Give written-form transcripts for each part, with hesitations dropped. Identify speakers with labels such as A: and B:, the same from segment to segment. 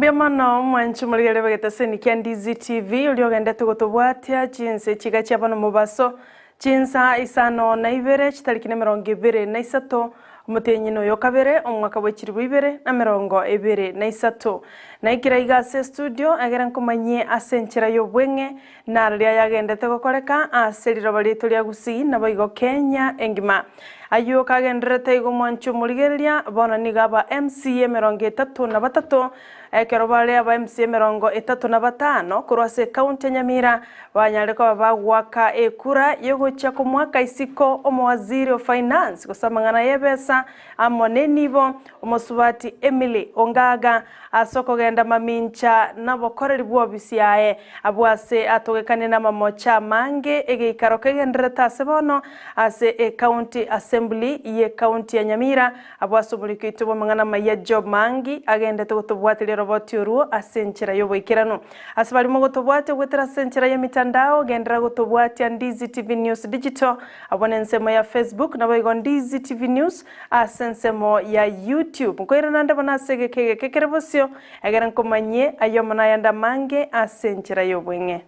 A: Mbuya mono mwanche omorigereria bw'egetaseni kia Ndizi TV oria ogendete gotobwatia chinse chiga chia bono mobaso chinsa isano na ibere chitariki na emerongo ebere na isato omotienyi noyo okabere omwaka bwe chilifu ibere na emerongo ebere na isato. Naikire iga ase estudio egere nkomanyie ase enchera y'obweng'e Nariria yagendete gokoreka ase riroba riaito ria Gusii, naboigo Kenya engima. Ayio kagendererete igo mwanche omorigereria, bono nigo aba MCA 33, ekero bare aba MCA 35 korwa ase ecounty ya Nyamira banyare koba bagoaka ekura yogochia komoaka isiko omowaziri o finance gose amang'ana yebesa amo nenibo omosubati Emily Ongaga Ase okogenda mamincha nobokoreri bw'obisi yaye, abwo ase atogekanie namamocho amange, egeikaro kegendererete ase bono ase Ecounty Assembly y'Ecounty ya Nyamira, abwo ase omoriki oito bw'amang'ana amaya Job Mangi agendete gotobwateria oroboti orwo ase enchera y'oboikeranu. Ase baria mogotobwatia goetera ase enchera y'emitandao, genderera gotobwatia Ndizi TV News Digital, abwo nensemo ya Facebook, naboigo Ndizi TV News Ase ensemo ya YouTube. Nkoirana nde bono ase egeka egeke kere bosio, egere nkomanyie ayio amo nayande amange ase enchera y'obweng'e.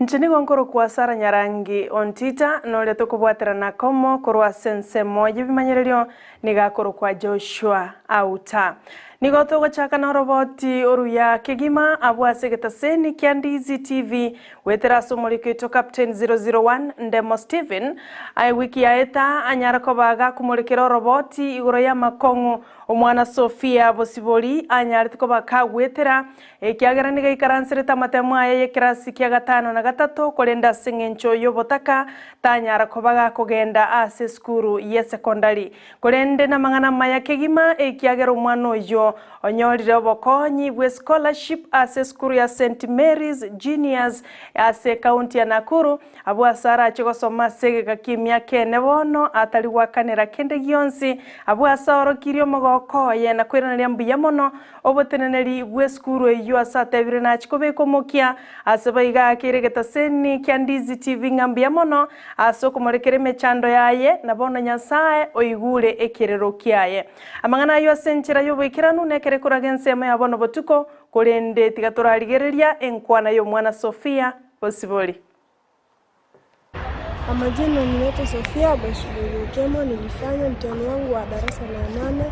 A: Inche nigo nkorokwa Sara Nyarangi Ontita, na oria tokobwaterana komo korwa ase ensemo y'ebimanyererio nigo akorokwa Joshua Auta. Nigo togochaka noroboti oruya kegima abwo ase egetaseni kia Ndizi TV goetera ase omoriki oito Captain 001 Ndemo Stephen. Aye wiki yaeta anyare koba gakomorekera oroboti igoro y'amakong'u omwana Sophia Bosibori anyarete koba kagwetera Ekiagera nigo aikaranserete amatemo aye y'ekerasi kia gatano na gatato, korende ase engencho y'obotaka tanyara koba gakogenda ase esukuru y'esekondari. Korende namang'ana amaya kegima, ekiagera omwana oyio onyorire obokonyi bwe scholarship ase esukuru ya St Mary's Juniors ase ekaunti ya Nakuru, Abwo ase arache gosoma ase egeka ki'emiaka ene bono, atari gwakanera kende gionsi, abwo ase aorokirie omogoko oye na koiraneria mbuya mono oboteneneri bw'esukuru eyio ase atebire nachie kobeka omokia ase baiga akeire egetaseni kia Ndizi TV ng'a mbuya mono ase okomorekera emechando yaye na bono Nyasae oigure ekerero kiaye. Amang'ana ayio ase enchera y'oboikeranu nekere koraga ensemo ya bono botuko, korende tiga torarigereria enkwana y'omwana Sofia Bosibori.
B: Kwa majina ninaitwa Sofia Bosibori Okemo, nilifanya mtihani wangu wa darasa la nane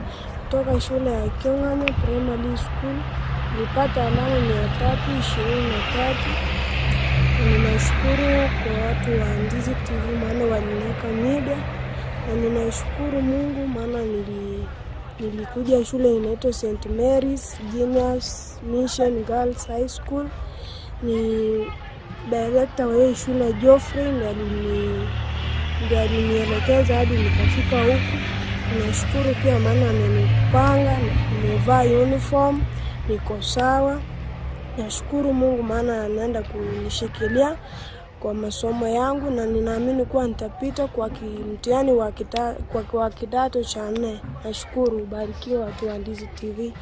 B: kutoka shule ya Kiong'anyo Primary School. Nilipata alama 323. Ninashukuru kwa watu wa Ndizi TV maana waliniweka media, na ninashukuru Mungu maana nilikuja shule inaitwa St Mary's Genius Mission Girls High School. Ni director wa hiyo shule Geoffrey ndiye alinielekeza hadi nikafika huku. Nashukuru pia maana amenipanga, nimevaa uniform, niko sawa. Nashukuru Mungu maana anaenda kunishikilia kwa masomo yangu na ninaamini kuwa nitapita kwa mtihani wa kidato cha nne. Nashukuru, ubarikiwe watu wa Ndizi TV.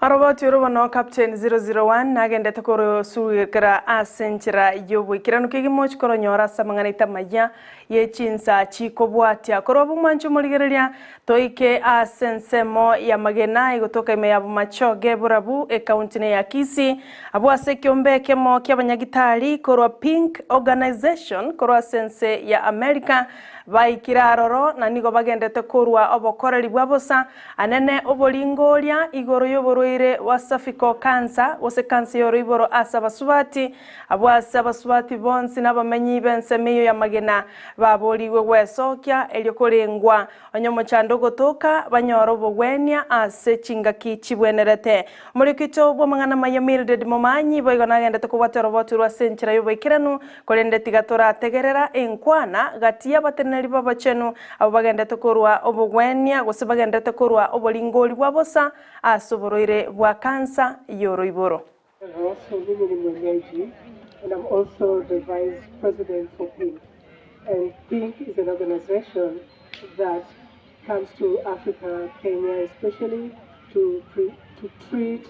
A: Oroboti oro bono Captain 001 nagendete korosugekera ase enchera y'oboikeranu kegima ochia koronyora ase amang'ana aito amaya ye chinsa chikobwatia. Korwa abwo mwanche omorigereria toike ase ensemo y'amagena egotoka ime ya Bomachoge Borabu ekaunti ne ya Kisii abwo ase ekeombe ekemo ki'abanyagitari korwa Pink Organisation korwa ase ense ya America baikire aroro na nigo bagendete korwa obokoreri bwa bosa Anene oboringoria igoro y'oborwaire bwa cervical cancer, gose kansa y'oroiboro ase abasubati, abwo ase abasubati bonsi na abamenyi b'ensemo eyio y'amagena baborigwe gwesokia erio korengwa, onye omochando ogotoka, banyore obogwenia ase chingaki chibwenerete. Omorikito bw'amang'ana amaya Mildred Momanyi boigo nagendete kobwatia oroboti orwo ase enchera y'oboikeranu, korende tiga torategerera enkwana gati y'abateneneri b'abachenu abwo bagendete korwa obogwenia gose bagenderete korwa oboringori bwa bosa ase oborwaire bwa kansa y'oroiboro.
C: Also Mimi ni mwenyeji and I'm also the vice president for Pink. And Pink is an organization that comes to Africa, Kenya especially, to, pre to treat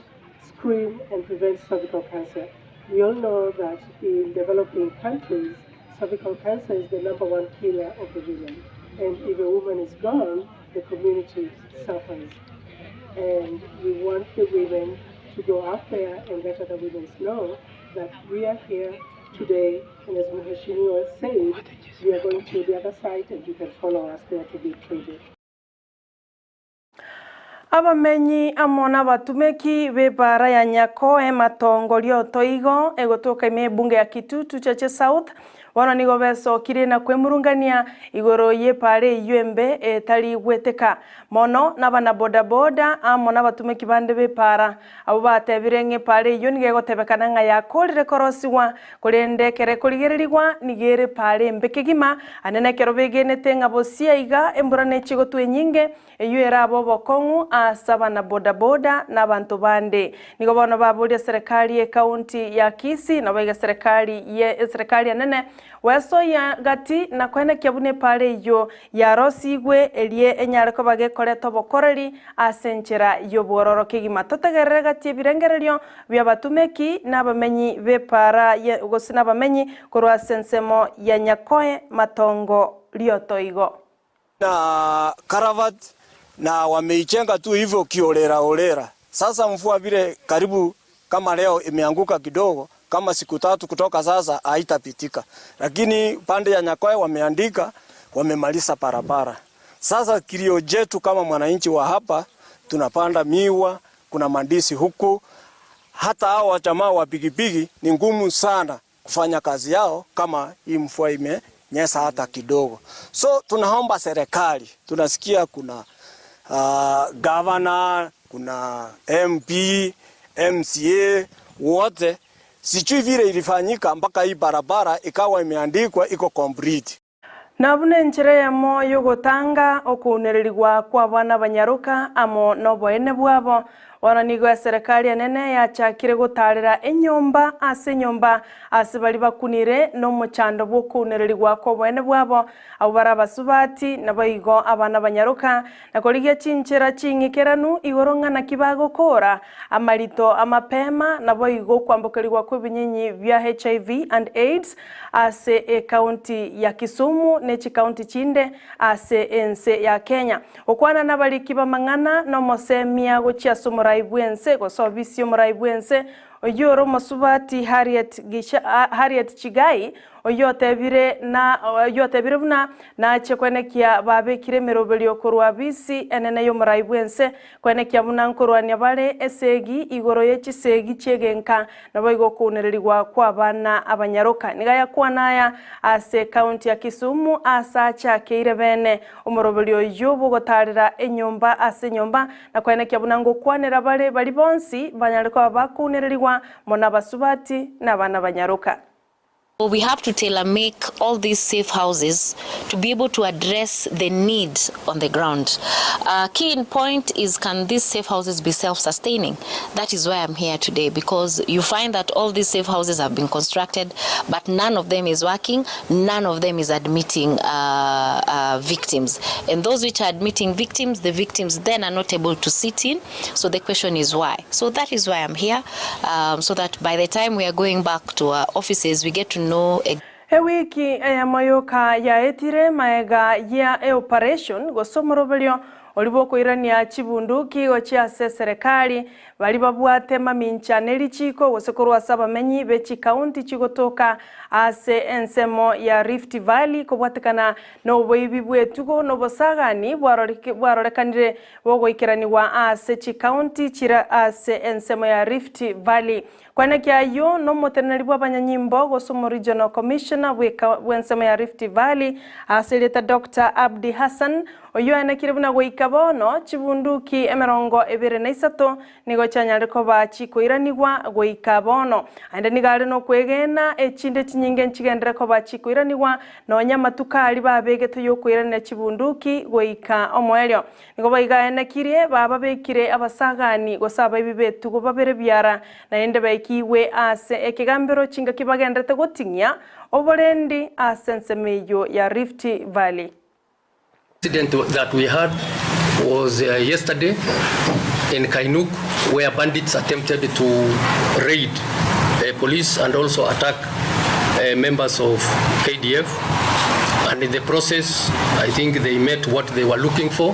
C: screen and prevent cervical cancer. We all know that in developing countries, cervical cancer is the number one killer of the women. And if a woman is gone, the community suffers. And we want the women to go out there and let other women know that we are here today. And as Mheshimiwa said, we are going to the other side and you can follow us there to be treated.
A: Abamenyi amo nabatumeki b'ebaara ya Nyakoe matongo riotoigo egotoka ime ebunge ya Kitutu Chache South bono nigo besokire na kwemurungania igoro y'epaara eyio embe etari gweteka mono nabanabodaboda amo nabatumeki bande b'epaara abwo batebire ng'a epaara eyio nigo egotebekana ng'a yakorire korosigwa korende ekero ekorigererigwa nigo ere epaara embe kegima ande nekero begenete ng'a bosia iga embura nechie gotwa enyinge Eyio erabe obokong'u ase abanabodaboda na abanto bande. Nigo bono baboria serikali y'ecounty ya Kisii naboigo eserekari ye eserekari enene gwesoyia gati na koenekia buna epaara eyio yarosigwe erie enyare koba gekoreta obokoreri ase enchera y'obwororo kegima. Totegerere gati ebirengererio bi'abatumeki na abamenyi b'epaara ye gose nabamenyi korwa ase ensemo ya Nyakoe Matongo Riotoigo.
D: Na Karavat na wameichenga tu hivyo kiorera orera. Sasa mvua vile karibu kama leo imeanguka kidogo, kama siku tatu kutoka sasa haitapitika. Lakini pande ya Nyakoe wameandika wamemaliza barabara. Sasa kilio chetu kama mwananchi wa hapa, tunapanda miwa, kuna mandisi huku, hata hao wajamaa wa pikipiki ni ngumu sana kufanya kazi yao kama hii mvua imenyesha hata kidogo. So tunaomba serikali, tunasikia kuna uh, governor, kuna MP, MCA wote, sijui vile ilifanyika mpaka hii barabara ikawa imeandikwa iko complete.
A: Na buna enchera eyemo y'ogotanga okounererigwa kw'abana abanyaroka amo noboene bwabo, Bono nigo eserekari enene yachakire gotaarera enyomba ase enyomba ase baria bakunire nomochando bw'okounererigwa kw'oboene bwabo, abwo bare abasubati, naboigo abana abanyaroka, na korigia chinchera ching'ikeranu igoro ng'a naki bagokora amarito amapema, naboigo okwambokerigwa kw'ebinyinyi bia HIV and AIDS ase ecounty ya Kisumu ne chicounty chinde ase ense ya Kenya. Gokwana nabariki b'amang'ana nomosemia gochia ase omorai bw'ense gose obisi y'omorai bw'ense, oyio ore omosubati Harriet Gicha, Harriet Chigai, oyio otebire na oyio otebire buna nache kwenekia babekire emeroberio korwa bisi enene y'omorai bw'ense, kwenekia buna nkorwania bare esegi igoro ye chisegi chi'egenka Naboigo okounererigwa kw'abana abanyaroka. Nigo ayakwana aya ase ekaunti ya Kisumu aase achakeire bene omoroberio oyio bw'ogotaarera enyomba ase enyomba na koenekia buna ngokwanera bare baria bonsi banyare koba bakounererigwa mono abasubati na abana abanyaroka.
E: We have to tailor make all these safe houses to be able to address the need on the ground. Uh, key in point is can these safe houses be self-sustaining? That is why I'm here today because you find that all these safe houses have been constructed but none of them is working, none of them is admitting uh, uh, victims. And those which are admitting victims, the victims then are not able to sit in. So the question is why? So that is why I'm here um, so that by the time we are going back to our offices, we get to know
A: Ewiki eyemo yoka yaetire maega ya eoperation gose omoroberio oria bw'okoirania chibunduki gochia ase eserekari baria babwate mamincha ne richiiko gose korwa ase abamenyi be chikaunti chigotoka ase ensemo ya Rift Valley kobwatekana noboibi bw'etugo na obosagani bwarorekanire bogoikeranigwa ase chikaunti chire ase ensemo ya Rift Valley. Kwaneki ayio nomoteneneri bw'abanyanyimbo gose omoregional commissioner bw'ensemo ya Rift Valley ase erieta Doctor Abdi Hassan oyio oenekire buna goika bono chibunduki emerongo ebere na isato nigo chianyare koba chikoiranigwa goika bono. Aende nigo are nokwegena echinde chinyinge nchigenderere koba chikoiranigwa nonya amatuko aria babegetwe y'okoiranera chibunduki goika omoerio. Nigo boigo aenekirie bababekire abasagani gose abaibi b'etugo babere biara, naende baikigwe ase ekegambero chingaki bagenderete goting'ia oborendi ase ensemo eyio ya Rift Valley.
F: Incident that we had was yesterday. in Kainuk where bandits attempted to raid police and also attack members of KDF and in the process I think they met what they were looking for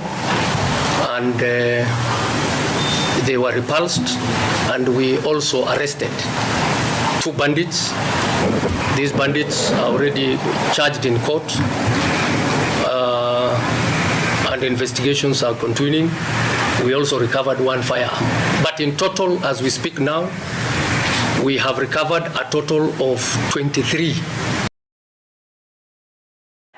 F: and they were repulsed and we also arrested two bandits. These bandits are already charged in court and investigations are continuing. We also recovered one firearm. But in total, as we speak now, we have recovered a total of 23.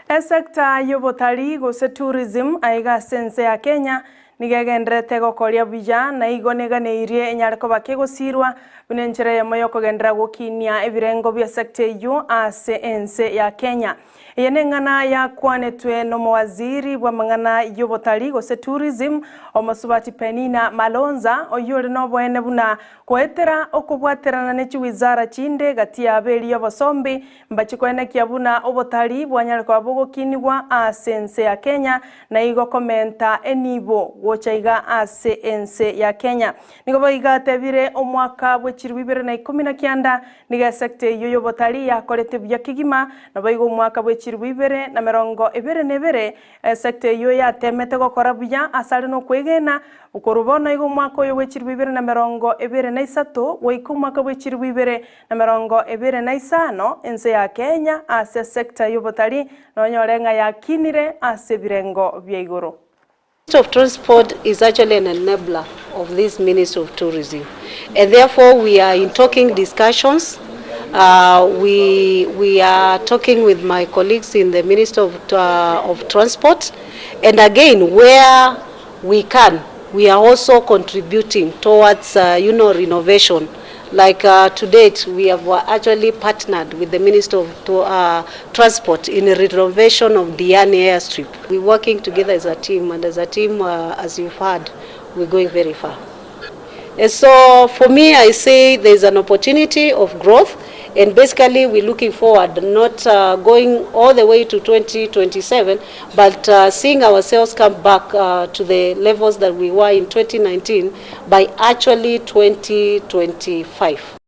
A: Esecta y'obotari gose tourism aiga ase ense ya Kenya nigo egendererete gokoria buya na igo neganeirie enyare koba kegosirwa buna enchera eyemo yokogenderera gokinia ebirengo bia sector eyio ase ense ya Kenya. Eye neng'ana yakwanetwe nomowaziri bw'amang'ana y'obotari gose tourism omosubati Penina Malonza oyio ore noboene buna goetera okobwaterana ne chiwizara chinde gati yabo eria y'obosombi Mbache koenekia buna obotari bwanyare koba bogokinigwa ase ense ya Kenya, na igo komenta enibo gocha iga ase ense ya Kenya. Nigo boigo atebire omwaka bwe chilifu ibere na ikomi na kianda nigo esecta eyio y'obotari yakorete buya kegima, naboigo omwaka bwe chilifu 2021 esecta eyio yatemete gokora buya asare nokwegena Korwa bono iga omwaka oyo bwe chilifu 2023 goika omwaka bwe chilifu 2025, ense ya Kenya ase esecta y'obotari nonyore ng'a yakinire ase ebirengo bia igoro.
G: Ministry of Transport is actually an enabler of this Ministry of Tourism and therefore we are in talking discussions uh, we, we are talking with my colleagues in the Ministry of, uh, of Transport and again where we can we are also contributing towards uh, you know renovation like uh, to date we have actually partnered with the Minister of to, uh, Transport in the renovation of Diani airstrip. We're working together as a team and as a team uh, as you've heard we're going very far. And so for me, I say there's an opportunity of growth, and basically we're looking forward, not uh, going all the way to 2027, but uh, seeing ourselves come back uh, to the levels that we were in 2019 by actually 2025.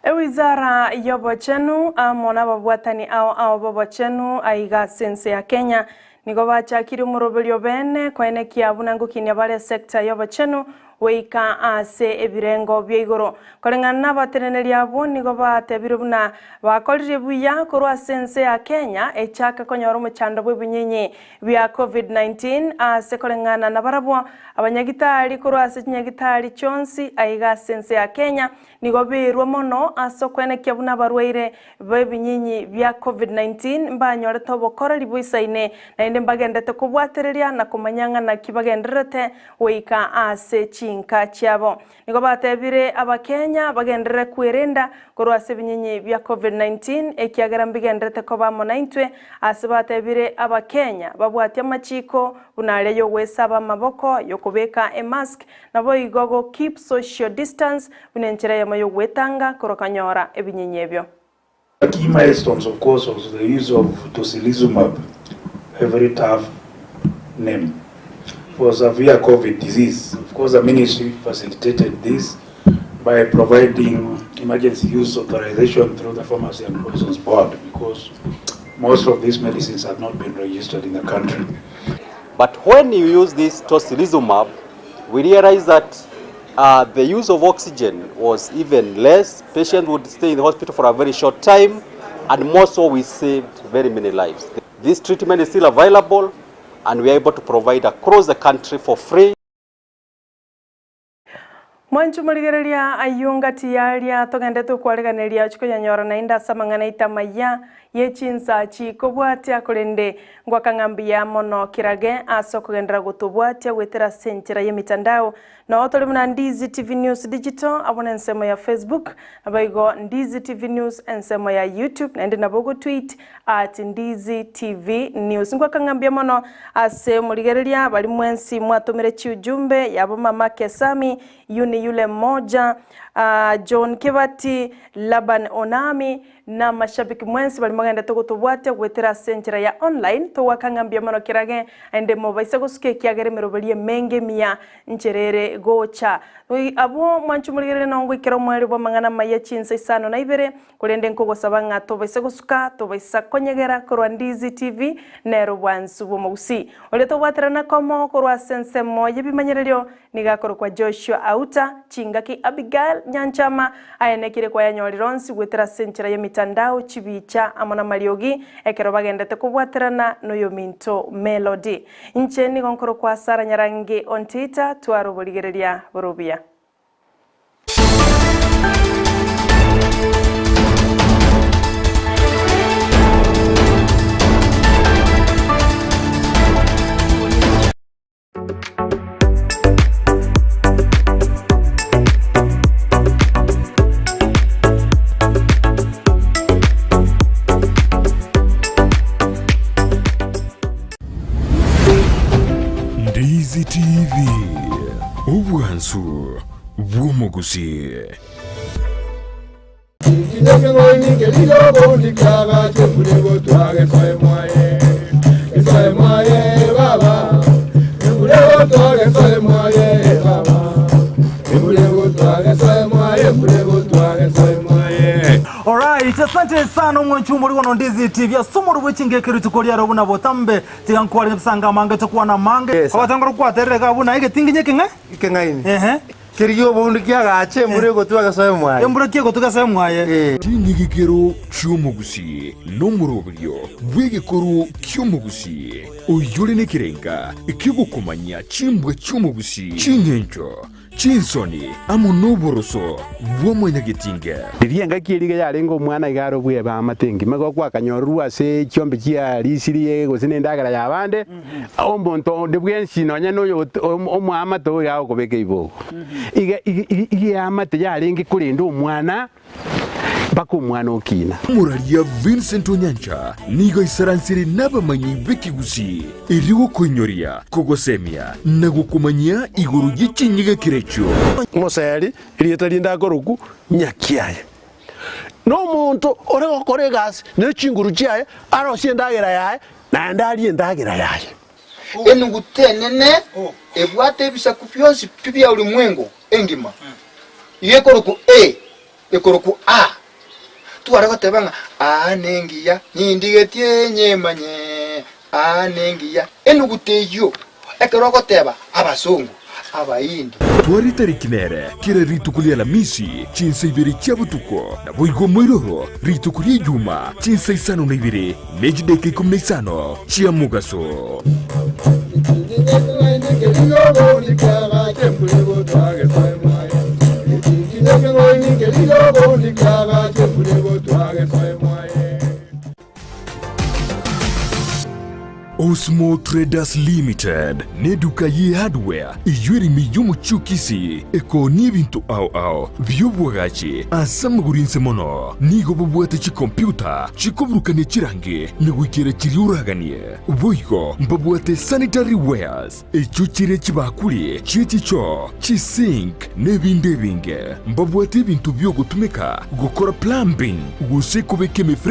A: Ewizara y'obochenu amo nababwatani ao ao b'obochenu aiga ase ense ya Kenya nigo bachakire omoroberio bene koenekia buna ngokinia bare esecta y'obochenu goika ase ebirengo bia igoro. Koreng'ana nabateneneri abwo nigo batebire buna bakorire buya korwa ase ense ya Kenya echake konyora omochando bw'ebinyinyi bia Covid-19 ase koreng'ana nabarabwo abanyagitari korwa ase chinyagitari chionsi aiga ase ense ya Kenya nigo berwa mono ase okwenekia buna abarwaire b'ebinyinyi bia Covid-19 mbanyorete obokoreri boisaine naende mbagendete kobwatereria na komanya ng'a naki bagendererete goika ase chinka chiabo. Nigo batebire Abakenya bagenderere kwerenda korwa ase ebinyinyi bia Covid-19 ekiagera mbigendererete koba amo naintwe ase batebire Abakenya babwatie amachiko buna aria yogwesaba amaboko, yokobeka emask naboigo go keep social distance buna enchera eyemo yogwetanga korwa konyora ebinyinyi ebio.
H: The key milestones, of course, was the use of tocilizumab, a very tough name, for severe COVID disease. Of course, the ministry facilitated this by providing emergency use authorization through the Pharmacy and Poisons Board because most of these medicines had not been registered in the country.
I: But when you use this tocilizumab, we realize that the use of oxygen was even less. Patients would stay in the hospital for a very short time, and more so, we saved very many lives. This treatment is still available, and we are able to provide across the country for free.
A: Mwanche morigereria ayio ngati yaria togendete okwariganeria ochie koyanyora naende ase amang'ana aito amaya ye chinsa chikobwatia korende ngwaka ng'a mbuya mono kirage ase okogenderera gotobwatia goetera ase enchera y'emitandao noo tore buna Ndizi TV News Digital abwo na ensemo ya Facebook naboigo Ndizi TV News ensemo ya YouTube naende nabo ogotweet at Ndizi TV News. Ngwaka ng'a mbuya mono ase omorigereria baria mwensi mwatomire chiujumbe yabo mama Kesami Yuni yule mmoja, John Kibati, Laban Onami, na amashabiki mwensi baria mogendete gotobwatia goetera ase enchera ya online, togoaka ng'a mbuya mono kerage, aende mobaise gosuka ekiagera emeroberio emenge emiya nchera ere gocha. Abwo mwanche morigererie nongo ekero omoerio bw'amang'ana amaya chinsa isano na ibere, Korende nkogosaba ng'a tobaisa gosuka, tobaisa konyegera korwa Ndizi TV, nere obwansu bw'omogusii. Oria tobwaterana komo korwa ase ensemo y'ebimanyererio nigo akorokwa Joshua Auta, chingaki Abigail Nyanchama aenekire kwayanyorire onsi goetera ase enchera y'emitandao, chibicha amo namariogi ekero bagendete kobwaterana noyominto Melody. Inche nigo nkorokwa Sarah Nyarangi Ontita, twara oborigereria bore obuya.
J: Ndizi TV, obwansu bw'omogusii.
K: Alright, asante sana omwanchi omori bono Ndizi TV ase omori bwe chingeke rituko riaro buna botambe tiga nkware ebisanga amange tokwana amange
L: Yes.
K: abatangora kwaterera iga buna egetinginye ekeng'e
L: Ekeng'aini.
K: ehe
L: Kerigia oboundu kiagache embura egotwa gesoe mwaye.
K: embura ki egotwa gesoe mwaye.
L: Eh.
J: Ching'igikero chi'omogusii nomoroberio bw'egekoro ki'omogusii, oyore nekerenga ki'ogokomanyia chimbwa chi'omogusii, ching'encho, Chinsoni amo noboroso bwa mwanyagetinge.
M: Riria engaki eria iga yarenge omwana iga are obweba amate engima, igo gwakanyorerwa ase chiombe chia risiri gose na endagera y'abande, omonto onde bwensi nonya na oyo omoamate oyo iga agokobeka eibogo. Iga iga iga eamate yarenge korenda omwana. mpaka omwana okina.
J: Omoraria Vincent Onyancha nigo aisaransire n'abamanyi b'ekegusii erio gokoinyoria, kogosemia na gokomanyia igoro ye chinyigekero echio.
N: Moseri, erieta rinde akorokwa Nyakiaye, nomonto ore gokora egasi ne chinguru chiaye, arosie endagera yaye, naende arie endagera yaye.
O: Enuguta enene ebwate ebisaku bionsi pi bia ulimwengu engima, iga ekorokwa A, ekorokwa A. Tware goteba ng'a aa nengiya, nindigetie nyemanye, aa nengiya. Enuguta eyio, ekero ogoteba abasongo, Abahindi.
J: Tware tariki nere kera rituko ria Alamisi chinsa ibere chia botuko, naboigo moiroro rituko ria Ijuma chinsa isano na ibere ne chidaeka ikomi na isano chia mogaso. Osmo Traders Limited neduka ye hardware eyio ere ime y'omochie o Kisii ekoonia ebinto ao ao bi'obwagachi ase amagoro inse mono. Nigo bobwate chikompyuta chikoburukania chirangi na goikera chiria oraganie. Boigo mbabwate sanitary wares echio chire chibakuri chie chichoo, chisink na ebinde ebinge. Mbabwate ebinto biogotumeka gokora plumbing gose kobeka emefre.